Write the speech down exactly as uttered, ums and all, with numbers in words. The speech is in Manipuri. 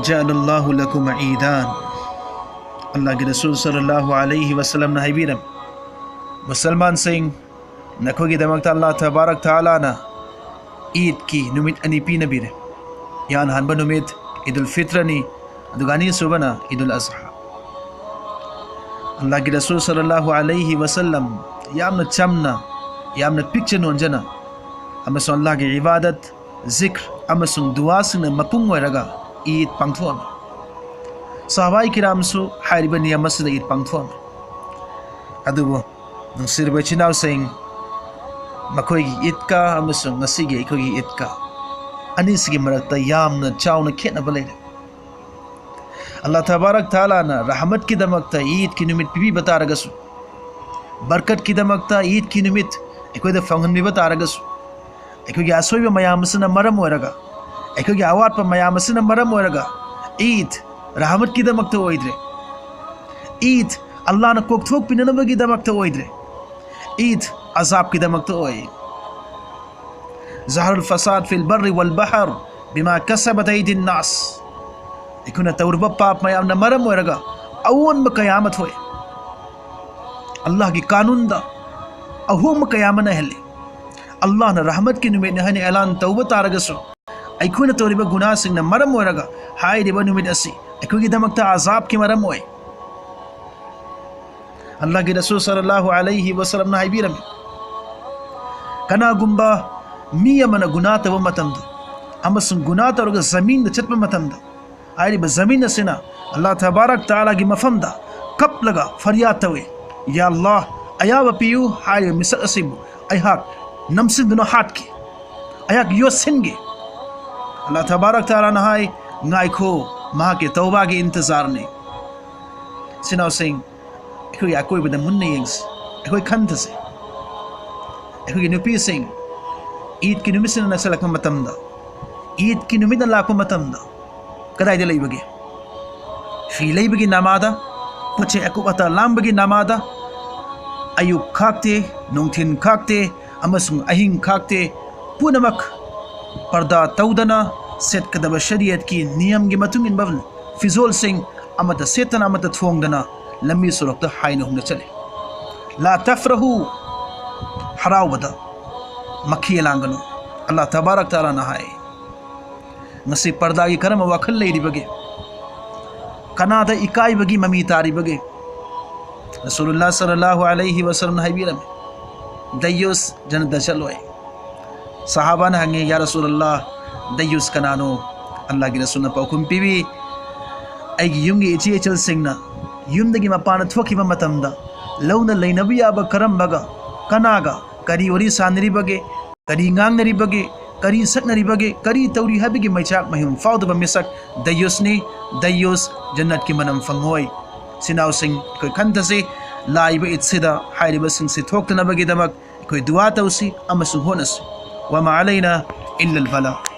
جعل الله لكم عيدان. ꯑꯜꯂꯥꯍꯒꯤ ꯔꯁꯨꯜ ꯁꯜꯂꯜꯂꯥꯍꯨ ꯑꯂꯩꯍꯤ ꯋꯁꯜꯂꯝꯅ ꯍꯥꯏꯕꯤꯔꯝꯃꯤ, ꯃꯨꯁꯜꯃꯥꯟꯁꯤꯡ, ꯅꯈꯣꯏꯒꯤꯗꯃꯛꯇ ꯑꯜꯂꯥꯍ ꯇꯕꯥꯔꯛ ꯇꯥꯂꯥꯅ ꯏꯗꯀꯤ ꯅꯨꯃꯤꯠ ꯑꯅꯤ ꯄꯤꯅꯕꯤꯔꯦ꯫ ꯏꯍꯥꯟ ꯍꯥꯟꯕ ꯅꯨꯃꯤꯠ ꯏꯗꯨꯜ ꯐꯤꯇ꯭ꯔꯅꯤ, ꯑꯗꯨꯒ ꯑꯅꯤꯁꯨꯕꯅ ꯏꯗꯨꯜ ꯑꯖꯍꯥ꯫ ꯑꯜꯂꯥꯍꯒꯤ ꯔꯁꯨꯜ ꯁꯜꯂꯜꯂꯥꯍꯨ ꯑꯂꯩꯍꯤ ꯋꯁꯜꯂꯝ ꯌꯥꯝꯅ ꯆꯝꯅ, ꯌꯥꯝꯅ ꯄꯤꯛꯆ ꯅꯣꯟꯖꯅ ꯑꯃꯁꯨꯡ ꯑꯜꯂꯥꯍꯒꯤ ꯏꯕꯥꯗꯠ, ꯖꯤꯀ꯭ꯔ ꯑꯃꯁꯨꯡ ꯗꯨꯋꯥꯁꯤꯡꯅ ꯃꯄꯨꯡ ꯑꯣꯏꯔꯒ ꯏꯗ ꯄꯥꯡꯊꯣꯛꯑꯝꯃꯤ꯫ ꯁꯍꯥꯕꯥꯏ ꯀꯤꯔꯥꯝꯁꯨ ꯍꯥꯏꯔꯤꯕ ꯅꯤꯌꯝ ꯑꯁꯤꯗ ꯏꯗ ꯄꯥꯡꯊꯣꯛꯑꯝꯃꯤ꯫ ꯑꯗꯨꯕꯨ ꯅꯨꯡꯁꯤꯔꯕ ꯏꯆꯤꯟ ꯏꯅꯥꯎꯁꯤꯡ, ꯃꯈꯣꯏꯒꯤ ꯏꯗꯀ ꯑꯃꯁꯨꯡ ꯉꯁꯤꯒꯤ ꯑꯩꯈꯣꯏꯒꯤ ꯏꯗꯀ ꯑꯅꯤꯁꯤꯒꯤ ꯃꯔꯛꯇ ꯌꯥꯝꯅ ꯆꯥꯎꯅ ꯈꯦꯠꯅꯕ ꯂꯩꯔꯦ꯫ ꯑꯜꯂꯥꯍ ꯇꯕꯥꯔꯛ ꯇꯥꯂꯥꯅ ꯔꯍꯃꯠꯀꯤꯗꯃꯛꯇ ꯏꯗꯀꯤ ꯅꯨꯃꯤꯠ ꯄꯤꯕꯤꯕ ꯇꯥꯔꯒꯁꯨ, ꯕꯔꯀꯠꯀꯤꯗꯃꯛꯇ ꯏꯗꯀꯤ ꯅꯨꯃꯤꯠ ꯑꯩꯈꯣꯏꯗ ꯐꯪꯍꯟꯕꯤꯕ ꯇꯥꯔꯒꯁꯨ, ꯑꯩꯈꯣꯏꯒꯤ ꯑꯁꯣꯏꯕ ꯃꯌꯥꯝ ꯑꯁꯤꯅ ꯃꯔꯝ ꯑꯣꯏꯔꯒ, ꯑꯩꯈꯣꯏꯒꯤ ꯑꯋꯥꯠꯄ ꯃꯌꯥꯝ ꯑꯁꯤꯅ ꯃꯔꯝ ꯑꯣꯏꯔꯒ ꯏꯗ ꯔꯍꯃꯠꯀꯤꯗꯃꯛꯇ ꯑꯣꯏꯗ꯭ꯔꯦ꯫ ꯏꯗ ꯑꯜꯂꯥꯍꯅ ꯀꯣꯛꯊꯣꯛꯄꯤꯅꯅꯕꯒꯤꯗꯃꯛꯇ ꯑꯣꯏꯗ꯭ꯔꯦ꯫ ꯏꯗ ꯑꯖꯥꯕꯀꯤꯗꯃꯛꯇ ꯑꯣꯏ꯫ ظهر الفساد في البر والبحر بما كسبت أيدي الناس. ꯑꯩꯈꯣꯏꯅ ꯇꯧꯔꯨꯕ ꯄꯥꯞ ꯃꯌꯥꯝꯅ ꯃꯔꯝ ꯑꯣꯏꯔꯒ ꯑꯑꯣꯟꯕ ꯀꯌꯥ ꯑꯃ ꯊꯣꯛꯑꯦ꯫ ꯑꯜꯂꯥꯍꯒꯤ ꯀꯥꯅꯨꯟꯗ ꯑꯍꯣꯡꯕ ꯀꯌꯥ ꯑꯃ ꯅꯥꯏꯍꯜꯂꯤ꯫ ꯑꯜꯂꯥꯍꯅ ꯔꯍꯃꯠꯀꯤ ꯅꯨꯃꯤꯠꯅꯤ ꯍꯥꯏꯅ ꯑꯦꯂꯥꯟ ꯇꯧꯕ ꯇꯥꯔꯒꯁꯨ, ꯑꯩꯈꯣꯏꯅ ꯇꯧꯔꯤꯕ ꯒꯨꯅꯥꯁꯤꯡꯅ ꯃꯔꯝ ꯑꯣꯏꯔꯒ ꯍꯥꯏꯔꯤꯕ ꯅꯨꯃꯤꯠ ꯑꯁꯤ ꯑꯩꯈꯣꯏꯒꯤꯗꯃꯛꯇ ꯑꯖꯥꯕꯀꯤ ꯃꯔꯝ ꯑꯣꯏ꯫ ꯑꯜꯂꯥꯍꯒꯤ ꯔꯁꯨꯜ ꯁꯜꯂꯜꯂꯥꯍꯨ ꯑꯂꯩꯍꯤ ꯋꯁꯜꯂꯝꯅ ꯍꯥꯏꯕꯤꯔꯝꯃꯤ, ꯀꯅꯥꯒꯨꯝꯕ ꯃꯤ ꯑꯃꯅ ꯒꯨꯅꯥ ꯇꯧꯕ ꯃꯇꯝꯗ ꯑꯃꯁꯨꯡ ꯒꯨꯅꯥ ꯇꯧꯔꯒ ꯖꯃꯤꯟꯗ ꯆꯠꯄ ꯃꯇꯝꯗ, ꯍꯥꯏꯔꯤꯕ ꯖꯃꯤꯟ ꯑꯁꯤꯅ ꯑꯜꯂꯥꯍ ꯇꯕꯥꯔꯛ ꯇꯥꯂꯥꯒꯤ ꯃꯐꯝꯗ ꯀꯞꯂꯒ ꯐꯔꯤꯌꯥꯗ ꯇꯧꯏ, "ꯌꯥ ꯑꯜꯂꯥꯍ, ꯑꯌꯥꯕ ꯄꯤꯌꯨ, ꯍꯥꯏꯔꯤꯕ ꯃꯤꯁꯛ ꯑꯁꯤꯕꯨ ꯑꯩꯍꯥꯛ ꯅꯝꯁꯤꯟꯗꯨꯅ ꯍꯥꯠꯀꯦ, ꯑꯩꯍꯥꯛ ꯌꯣꯠꯁꯤꯟꯒꯦ"꯫ ꯑꯜꯂꯥꯍ ꯇꯕꯥꯔꯛ ꯇꯥꯂꯥꯅ ꯍꯥꯏ, "ꯉꯥꯏꯈꯣ, ꯃꯍꯥꯛꯀꯤ ꯇꯧꯕꯥꯒꯤ ꯏꯟꯇꯤꯖꯥꯔꯅꯤ"꯫ ꯏꯆꯤꯟ ꯏꯅꯥꯎꯁꯤꯡ, ꯑꯩꯈꯣꯏꯒꯤ ꯑꯀꯣꯏꯕꯗ ꯃꯨꯟꯅ ꯌꯦꯡꯁꯤ꯫ ꯑꯩꯈꯣꯏ ꯈꯟꯊꯁꯤ꯫ ꯑꯩꯈꯣꯏꯒꯤ ꯅꯨꯄꯤꯁꯤꯡ ꯏꯗꯀꯤ ꯅꯨꯃꯤꯠꯁꯤꯡꯅ ꯅꯛꯁꯜꯂꯛꯄ ꯃꯇꯝꯗ, ꯏꯗꯀꯤ ꯅꯨꯃꯤꯠꯅ ꯂꯥꯛꯄ ꯃꯇꯝꯗ ꯀꯗꯥꯏꯗ ꯂꯩꯕꯒꯦ? ꯐꯤ ꯂꯩꯕꯒꯤ ꯅꯥꯃꯥꯗ, ꯄꯣꯠ ꯆꯩ ꯑꯀꯨꯞ ꯑꯇꯥ ꯂꯥꯡꯕꯒꯤ ꯅꯥꯃꯥꯗ, ꯑꯌꯨꯛ ꯈꯥꯛꯇꯦ, ꯅꯨꯡꯊꯤꯟ ꯈꯥꯛꯇꯦ, ꯑꯃꯁꯨꯡ ꯑꯍꯤꯡ ꯈꯥꯛꯇꯦ, ꯄꯨꯝꯅꯃꯛ ꯄꯔꯗꯥ ꯇꯧꯗꯅ, ꯁꯦꯠꯀꯗꯕ ꯁꯔꯤꯌꯠꯀꯤ ꯅꯤꯌꯝꯒꯤ ꯃꯇꯨꯡ ꯏꯟꯕ ꯐꯤꯖꯣꯜꯁꯤꯡ ꯑꯃꯠꯇ ꯁꯦꯠꯇꯅ, ꯑꯃꯠꯇ ꯊꯣꯡꯗꯅ ꯂꯝꯕꯤ ꯁꯣꯔꯣꯛꯇ ꯍꯥꯏꯅ ꯍꯨꯝꯅ ꯆꯠꯂꯤ꯫ ꯂꯥ ꯇꯐ꯭ꯔꯍꯨ, ꯍꯔꯥꯎꯕꯗ ꯃꯈꯦ ꯂꯥꯡꯒꯅꯨ꯫ ꯑꯜꯂꯥꯍ ꯇꯕꯥꯔꯛ ꯇꯥꯂꯥꯅ ꯍꯥꯏ꯫ ꯉꯁꯤ ꯄꯔꯗꯥꯒꯤ ꯀꯔꯝꯕ ꯋꯥꯈꯜ ꯂꯩꯔꯤꯕꯒꯦ? ꯀꯅꯥꯗ ꯏꯀꯥꯏꯕꯒꯤ ꯃꯃꯤ ꯇꯥꯔꯤꯕꯒꯦ? ꯔꯁꯨꯂꯨꯜꯂꯥꯍ ꯁꯜꯂꯜꯂꯥꯍꯨ ꯑꯂꯩꯍꯤ ꯋꯁꯜꯂꯝꯅ ꯍꯥꯏꯕꯤꯔꯝꯃꯤ, "ꯗꯌꯨꯁ ꯖꯟꯅꯠꯇ ꯆꯠꯂꯣꯏ"꯫ ꯁꯍꯥꯕꯥꯅ ꯍꯪꯉꯤ, "ꯌꯥ ꯔꯁꯨꯂꯜꯂꯥꯍ, ꯗꯌꯨꯁ ꯀꯅꯥꯅꯣ?" ꯑꯜꯂꯥꯍꯒꯤ ꯔꯁꯨꯜꯅ ꯄꯥꯎꯈꯨꯝ ꯄꯤꯕꯤ, "ꯑꯩꯒꯤ ꯌꯨꯝꯒꯤ ꯏꯆꯦ ꯏꯆꯜꯁꯤꯡꯅ ꯌꯨꯝꯗꯒꯤ ꯃꯄꯥꯟꯗ ꯊꯣꯛꯈꯤꯕ ꯃꯇꯝꯗ ꯂꯧꯅ ꯂꯩꯅꯕ ꯌꯥꯕ ꯀꯔꯝꯕꯒ, ꯀꯅꯥꯒ ꯀꯔꯤ ꯋꯥꯔꯤ ꯁꯥꯟꯅꯔꯤꯕꯒꯦ, ꯀꯔꯤ ꯉꯥꯡꯅꯔꯤꯕꯒꯦ, ꯀꯔꯤ ꯁꯛꯅꯔꯤꯕꯒꯦ, ꯀꯔꯤ ꯇꯧꯔꯤ ꯍꯥꯏꯕꯒꯤ ꯃꯩꯆꯥꯛ ꯃꯍꯨꯝ ꯐꯥꯎꯗꯕ ꯃꯤꯁꯛ ꯗꯌꯨꯁꯅꯤ꯫ ꯗꯌꯨꯁ ꯖꯟꯅꯠꯀꯤ ꯃꯅꯝ ꯐꯪꯉꯣꯏ"꯫ ꯁꯤꯅꯥꯎꯁꯤꯡ, ꯑꯩꯈꯣꯏ ꯈꯟꯊꯁꯤ, ꯂꯥꯛꯏꯕ ꯏꯗꯁꯤꯗ ꯍꯥꯏꯔꯤꯕꯁꯤꯡꯁꯤ ꯊꯣꯛꯇꯅꯕꯒꯤꯗꯃꯛ ꯑꯩꯈꯣꯏ ꯗꯨꯋꯥ ꯇꯧꯁꯤ ꯑꯃꯁꯨꯡ ꯍꯣꯠꯅꯁꯤ꯫ ꯋꯃꯥ ꯑꯂꯩꯅꯥ ꯏꯜꯂꯜ ꯕꯂꯥ꯫